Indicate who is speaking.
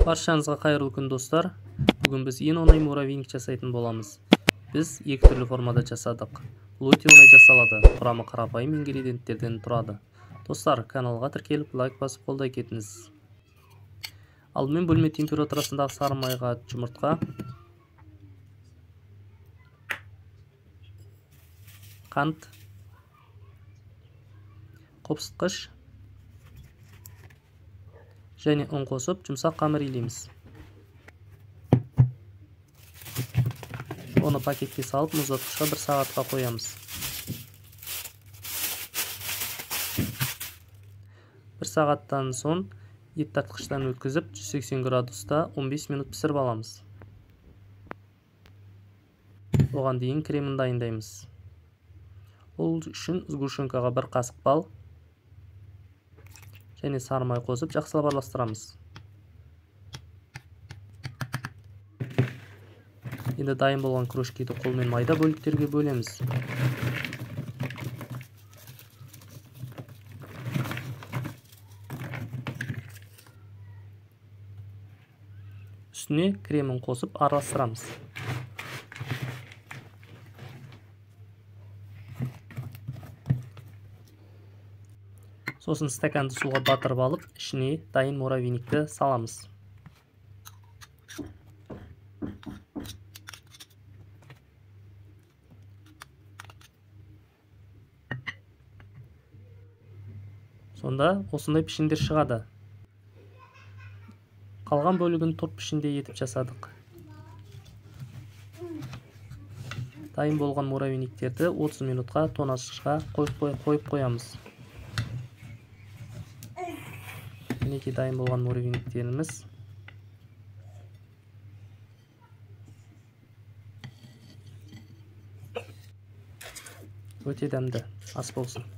Speaker 1: Баршаңызға қайырлы күн, достар. Бүгін біз ең оңай муравейник жасайтын боламыз. Біз екі түрлі формада жасадық. Бұл өте оңай жасалады. Құрамы қарапайым ингредиенттерден тұрады. Достар, каналға тіркеліп, лайк басып қолдай кетіңіз. Алдымен бөлме температурасындағы сары майға жұмыртқа, қант, қопсытқыш және ұн қосып жұмсақ қамыр илейміз. Оны пакетке салып мұздатқышқа 1 сағатқа қоямыз. 1 сағаттан соң ет тартқыштан өткізіп 180 градуста 15 минут пісіріп аламыз. Оған дейін кремін дайындаймыз. Ол үшін сгущенкаға 1 қасық бал және сары май қосып жақсылап араластырамыз. Енді дайын болған кружкиді қолмен майда бөліктерге бөлеміз. Үстіне кремін қосып араластырамыз. Сосын стаканды суға батырып алып, ішіне дайын муравейникті саламыз. Сонда осындай пішіндер шығады. Қалған бөлігін торт пішінде етіп жасадық. Дайын болған муравейниктерді 30 минутқа тоңазытқышқа қойып қоямыз. Мінекей дайын болған муравейниктеріміз. Өте дәмді. Ас болсын.